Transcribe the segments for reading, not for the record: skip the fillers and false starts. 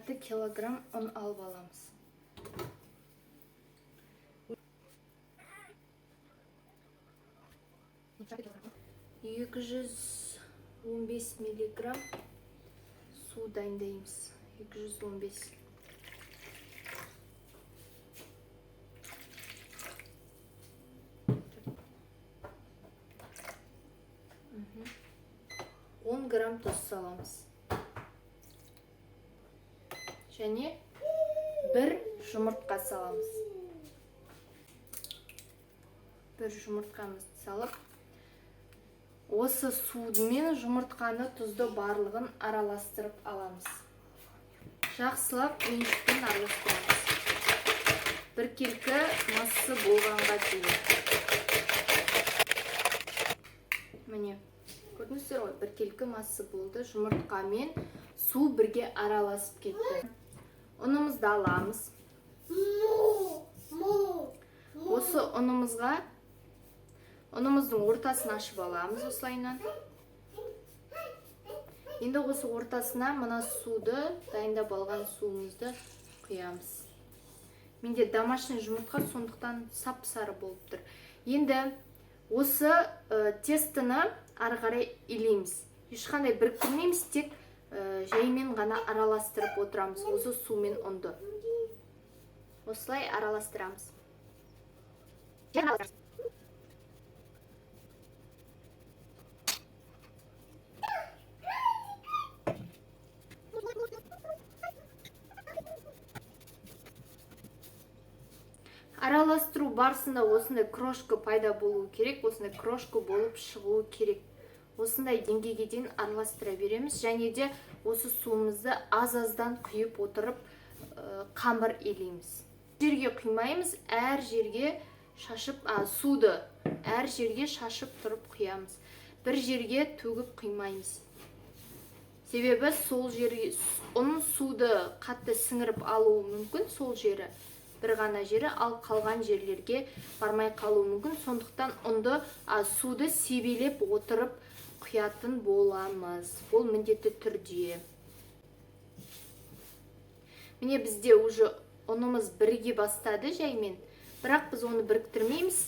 Жарты килограмм ұн алып аламыз. 215 миллиграмм су дайындаймыз. 215. Мгм. 10 грамм тұз саламыз. Және бір жұмыртқа саламыз. Бір жұмыртқамызды салып, осы сумен жұмыртқаны, тұзды барлығын араластырып аламыз. Жақсылап венчикпен араластырамыз. Біркелкі массы болғанға дейін. Міне, көрдіңіздер ғой, біркелкі массы болды. Жұмыртқа мен су бірге араласып кетті. Ұнымызды аламыз. Осы ұнымызға ұнымыздың ортасын ашып аламыз осылайынан. Енді осы ортасына мына суды, дайындап алған суымызды құямыз. Менде домашний жұмыртқа, сондықтан сап-сары болып тұр. Енді осы тестіні ары қарай илейміз. Ешқандай біріктірмейміз, тек жаймен ғана араластырып отырамыз осы су мен ұнды. Осылай араластырамыз. Араластыру барысында осындай крошка пайда болуы керек, осындай крошка болып шығуы керек. Осындай деңгейге дейін араластыра береміз және де осы суымызды аз-аздан құйып отырып, қамыр илейміз. Жерге құймаймыз, әр жерге шашып, суды әр жерге шашып тұрып құямыз. Бір жерге төгіп құймаймыз. Себебі сол жерге ұн суды қатты сіңіріп алуы мүмкін, сол жері бір ғана жері, ал қалған жерлерге бармай қалуы мүмкін. Сондықтан суды себелеп отырып құятын боламыз. Ол міндетті түрде. Міне, бізде уже ұнымыз біріге бастады жаймен, бірақ біз оны біріктірмейміз,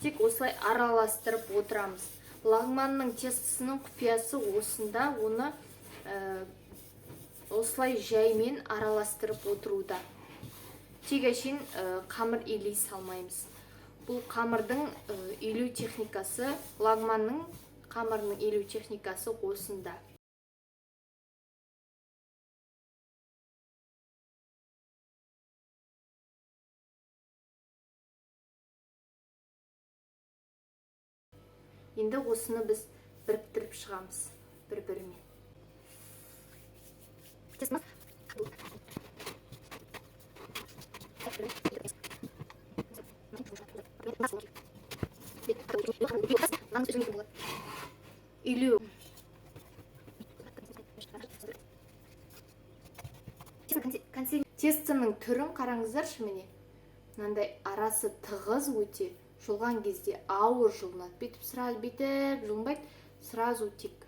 тек осылай араластырып отырамыз. Лагманның тестісінің құпиясы осында, оны осылай жаймен араластырып отыруда. Тек әшейін қамыр илей салмаймыз. Бұл қамырдың илеу техникасы, лагманның қамырының илеу техникасы осында. Енді осыны біз біріктіріп шығамыз бір-бірімен. Илеу. Тестінің түрін қараңыздаршы, міне. Мынандай арасы тығыз өте. Жұлған кезде ауыр жұлынады. Бүйтіп сразу бүйтіп жұлынбайды, сразу тек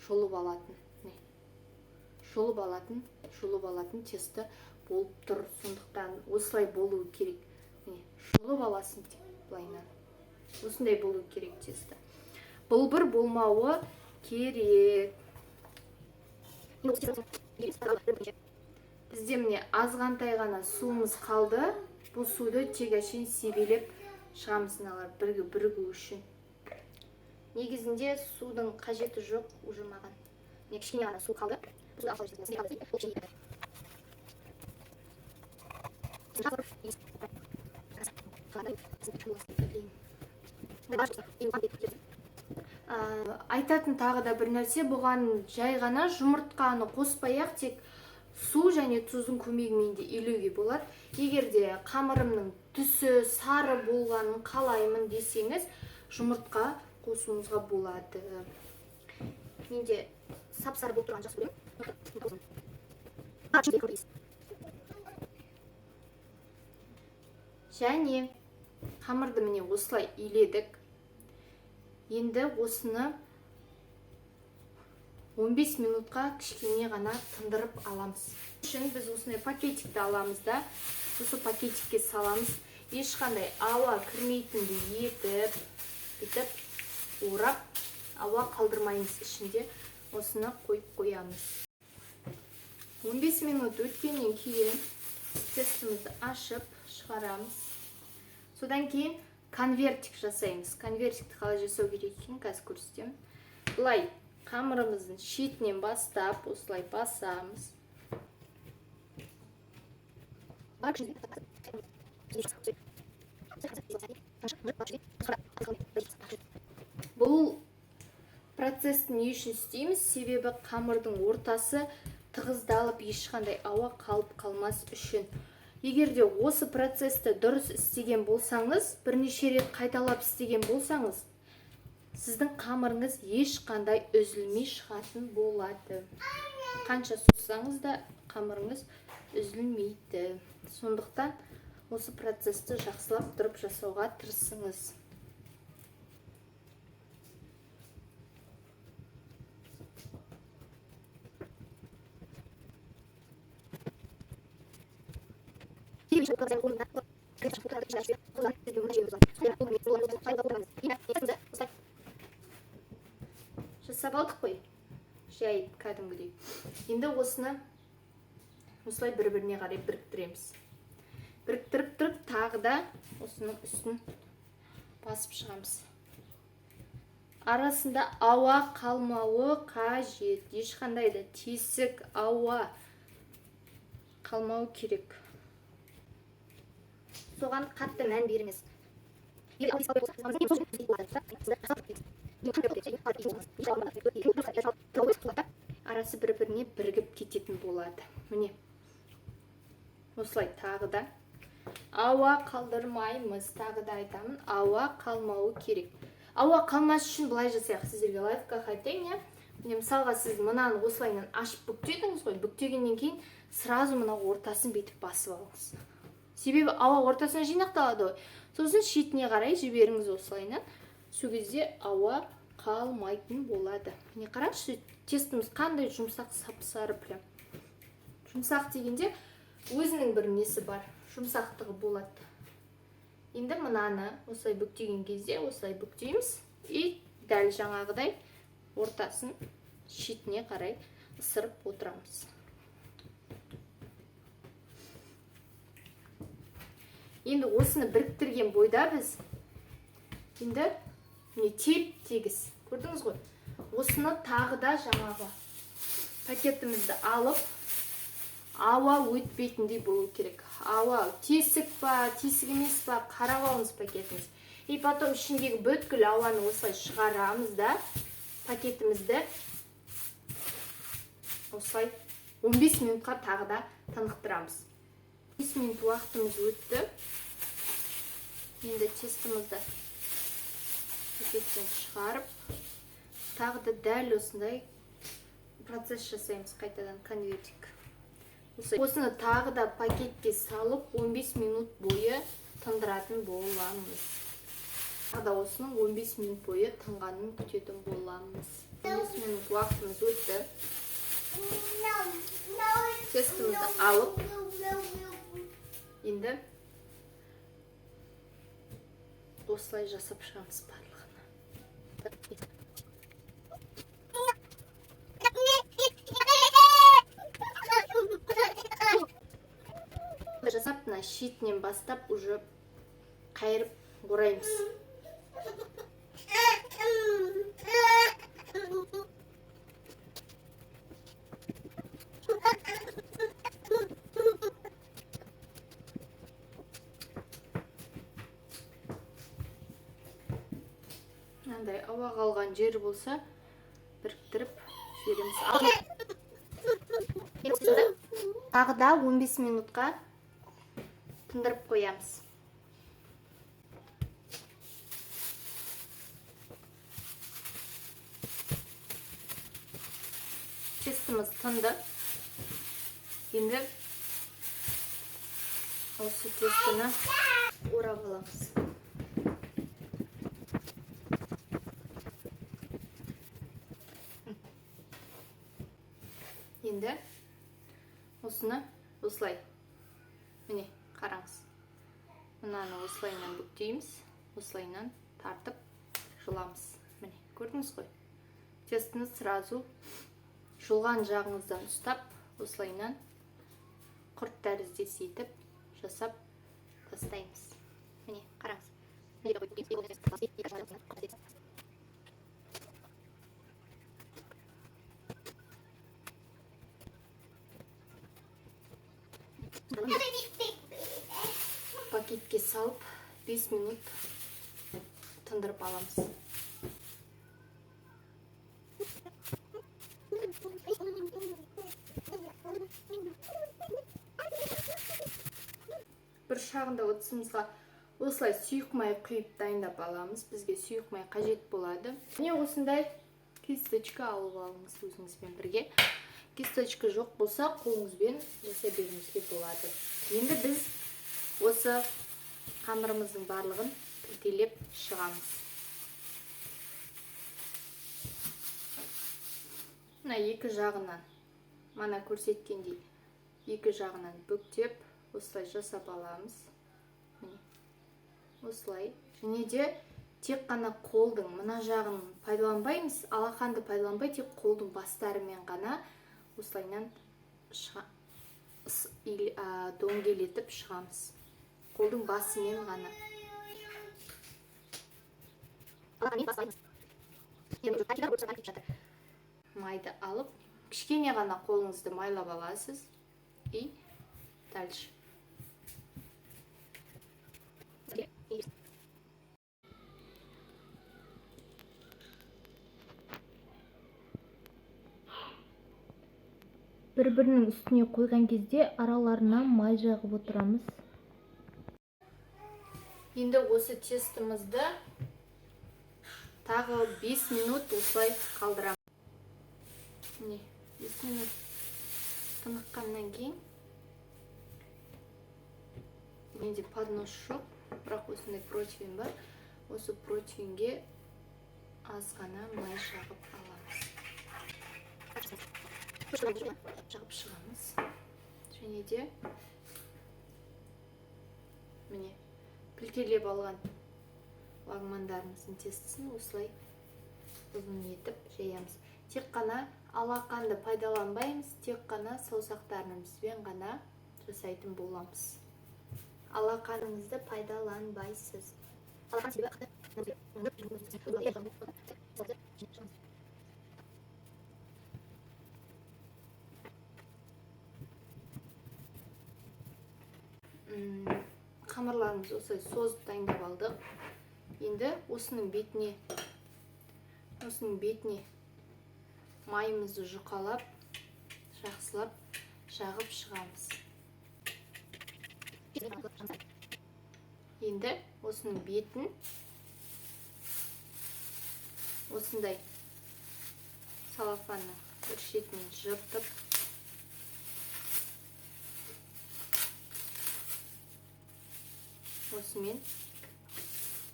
жұлып алатын. Міне. Жұлып алатын, жұлып алатын тесті болып тұр. Сондықтан осылай болуы керек. Міне, жұлып аласың тек былайынан. Осындай болу керек тесті. Былбыр болмауы керек. Бізде міне азғантай ғана суымыз қалды. Бұл суды тек әшейін себелеп шығамыз мыналар бірігу үшін. Негізінде судың қажеті жоқ уже маған. Міне кішкене ғана су қалды. Айтатын тағы да бір нәрсе, бұған жай ғана жұмыртқаны қоспай-ақ тек су және тұздың көмегімен де илеуге болады. Егер де қамырымның түсі сары болғанын қалаймын десеңіз, жұмыртқа қосуыңызға болады. Менде сап-сары болып тұрған жақсы көремін. Және қамырды міне осылай иледік. Енді осыны 15 минутқа кішкене ғана тындырып аламыз. Үшін біз осындай пакетикті аламыз да, осы пакетикке саламыз. Ешқандай ауа кірмейтіндей етіп, бүйтіп орап, ауа қалдырмаймыз ішінде. Осыны қойып қоямыз. 15 минут өткеннен кейін тестімізді ашып шығарамыз. Содан кейін конвертик жасаймыз. Конвертикті қалай жасау керек екенін қазір көрсетемін. Былай қамырымыздың шетінен бастап осылай басамыз. Бұл процесті не үшін істейміз? Себебі қамырдың ортасы тығыздалып, ешқандай ауа қалып қалмас үшін. Егер де осы процесті дұрыс істеген болсаңыз, бірнеше рет қайталап істеген болсаңыз, сіздің қамырыңыз ешқандай үзілмей шығатын болады. Қанша созсаңыз да қамырыңыз үзілмейді. Сондықтан осы процесті жақсылап тұрып жасауға тырысыңыз. Жасап алдық қой, жайып кәдімгідей. Енді осыны осылай бір-біріне қарай біріктіреміз. Біріктіріп тұрып тағы да осының үстін басып шығамыз. Арасында ауа қалмауы қажет. Ешқандай да тесік ауа қалмауы керек. Соған қатты мән беріңіз. Арасы бір-біріне бірігіп кететін болады. Міне. Осылай тағы да ауа қалдырмаймыз. Тағы да айтамын, ауа қалмауы керек. Ауа қалмас үшін былай жасайық. Сіздерге лайфхак айтайын, иә. Міне, мысалға сіз мынаны осылайынан ашып бүктедіңіз ғой. Бүктегеннен кейін сразу мына ортасын бүйтіп басып алыңыз. Себебі ауа ортасына жинақталады ғой. Сосын шетіне қарай жіберіңіз осылайынан. Сол кезде ауа қалмайтын болады. Міне қараңызшы, тестіміз қандай жұмсақ, сап-сары прям. Жұмсақ дегенде өзінің бір несі бар, жұмсақтығы болады. Енді мынаны осылай бүктеген кезде осылай бүктейміз и дәл жаңағыдай ортасын шетіне қарай ысырып отырамыз. Енді осыны біріктірген бойда біз енді міне теп-тегіс, көрдіңіз ғой. Осыны тағы да жаңағы пакетімізді алып, ауа өтпейтіндей болу керек. Ауа тесік па, тесік емес па, қарап алыңыз пакетіміз. И потом ішіндегі бүткіл ауаны осылай шығарамыз да, пакетімізді осылай 15 минутқа тағы да тынықтырамыз. 5 минут уақытымыз өтті. Енді тестімізді пакеттен шығарып, тағы да дәл осындай процесс жасаймыз, қайтадан конвертик. Осыны тағы да пакетке салып 15 минут бойы тындыратын боламыз. Тағы да осының 15 минут бойы тынғанын күтетін боламыз. 15 минут уақытымыз өтті. Тестімізді алып, енді осылай жасап шығамыз барлығын. Жасап, мына шетінен бастап уже қайырып ораймыз. Мынандай ауа қалған жер болса, біріктіріп жібереміз. Тағы да 15 минутқа тындырып қоямыз. Тестіміз тынды. Енді осы тестіні орап аламыз. Енді осыны осылай, міне қараңыз, мынаны осылайынан бүктейміз, осылайынан тартып жұламыз. Міне, көрдіңіз ғой, тестіні сразу жұлған жағыңыздан ұстап, осылайынан құрт тәріздес етіп жасап тастаймыз. Міне, қараңыз. Пакетке салып 5 минут тындырып аламыз. Бір шағында ыдысымызға осылай сұйық май құйып дайындап аламыз. Бізге сұйық май қажет болады. Міне осындай кисточка алып алыңыз өзіңізбен бірге. Кисточка жоқ болса, қолыңызбен жасай беруіңізге болады. Енді біз осы қамырымыздың барлығын пілтелеп шығамыз. Мына екі жағынан, мана көрсеткендей, екі жағынан бүктеп, осылай жасап аламыз. Міне, осылай. Және де тек қана қолдың мына жағын пайдаланбаймыз, алақанды пайдаланбай, тек қолдың бастарымен ғана осылайынан дөңгелетіп шығамыз. Қолдың басымен ғана. Майды алып, кішкене ғана қолыңызды майлап аласыз. И дальше. Бір-бірінің үстіне қойған кезде араларына май жағып отырамыз. Енді осы тестімізді тағы 5 минут осылай қалдырамыз. Міне, 5 минут тыныққаннан кейін менде поднос жоқ, бірақ осындай противень бар. Осы противеньге аз ғана май жағып аламыз. Жағып шығамыз. Және де міне пілтелеп алған лагмандарымыздың тестісін осылай ұзын етіп жаямыз. Тек қана алақанды пайдаланбаймыз, тек қана саусақтарымызбен ғана жасайтын боламыз. Алақаныңызды пайдаланбайсыз. Қамырларымызды осылай созып дайындап алдық. Енді осының бетіне майымызды жұқалап, жақсылап жағып шығамыз. Енді осының бетін осындай салафанның бір шетінен жыртып, осымен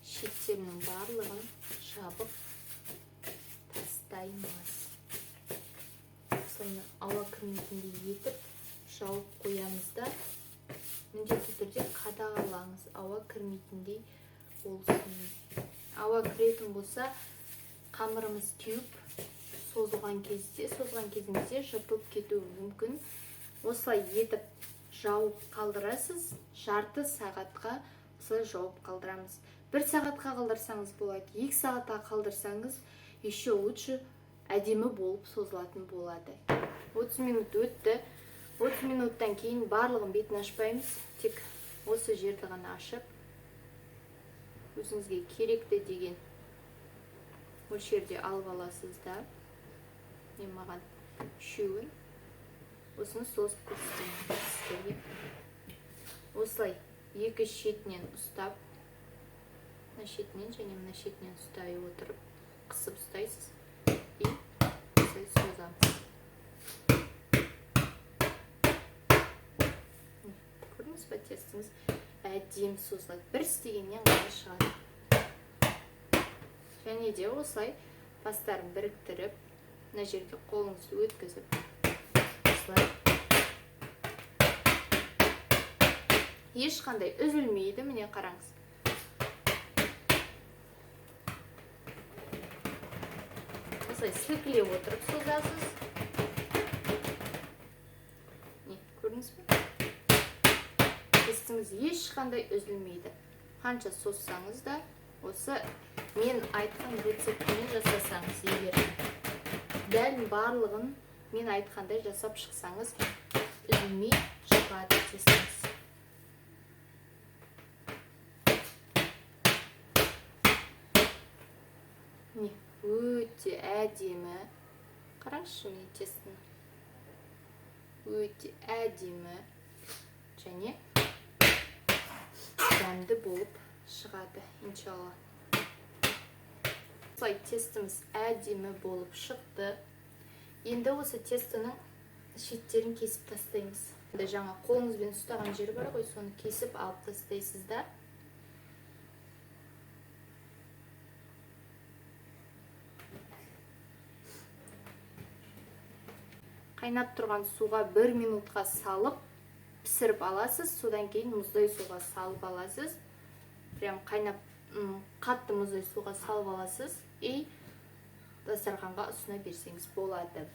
шеттерінің барлығын жабып тастаймыз. Осылай ауа кірмейтіндей етіп жауып қоямыз да, міндетті түрде қадағалаңыз, ауа кірмейтіндей болсын. Ауа кіретін болса, қамырымыз кеуіп, созылған кезімізде жыртылып кетуі мүмкін. Осылай етіп жауып қалдырасыз, жарты сағатқа осылай жауып қалдырамыз. 1 сағатқа қалдырсаңыз болады, 2 сағатқа қалдырсаңыз еще лучше, әдемі болып созылатын болады. 30 минут өтті. 30 минуттан кейін барлығын бетін ашпаймыз, тек осы жерді ғана ашып, өзіңізге керекті деген мөлшерде алып аласыз да. Мен маған үшеуін осыны созып көрсетемін сіздерге. Осылай екі шетінен ұстап, мына шетінен және мына шетінен ұстай отырып, қысып ұстайсыз и осылай созамыз. Көрдіңіз бе, тестіңіз әдемі созылады, бір істегеннен ғана шығады. Және де осылай бастарын біріктіріп, мына жерге қолыңызды өткізіп, Осылай. Ешқандай үзілмейді, міне қараңыз. Осылай сілкілеп отырып созасыз. Не, көрдіңіз бе? Тестіңіз ешқандай үзілмейді. Қанша созсаңыз да, осы мен айтқан рецептімен жасасаңыз, егер дәл барлығын мен айтқандай жасап шықсаңыз, үзілмей шығады тестіңіз. Міне, өте әдемі. Қараңызшы міне тестіні. Өте әдемі және дәмді болып шығады, иншалла. Осылай тестіміз әдемі болып шықты. Енді осы тестінің шеттерін кесіп тастаймыз. Енді жаңа қолыңызбен ұстаған жері бар ғой, соны кесіп алып тастайсыз да. Қайнап тұрған суға 1 минутқа салып пісіріп аласыз, содан кейін мұздай суға салып аласыз. Прям қайнап, қатты мұздай суға салып аласыз и дастарханға ұсына берсеңіз болады.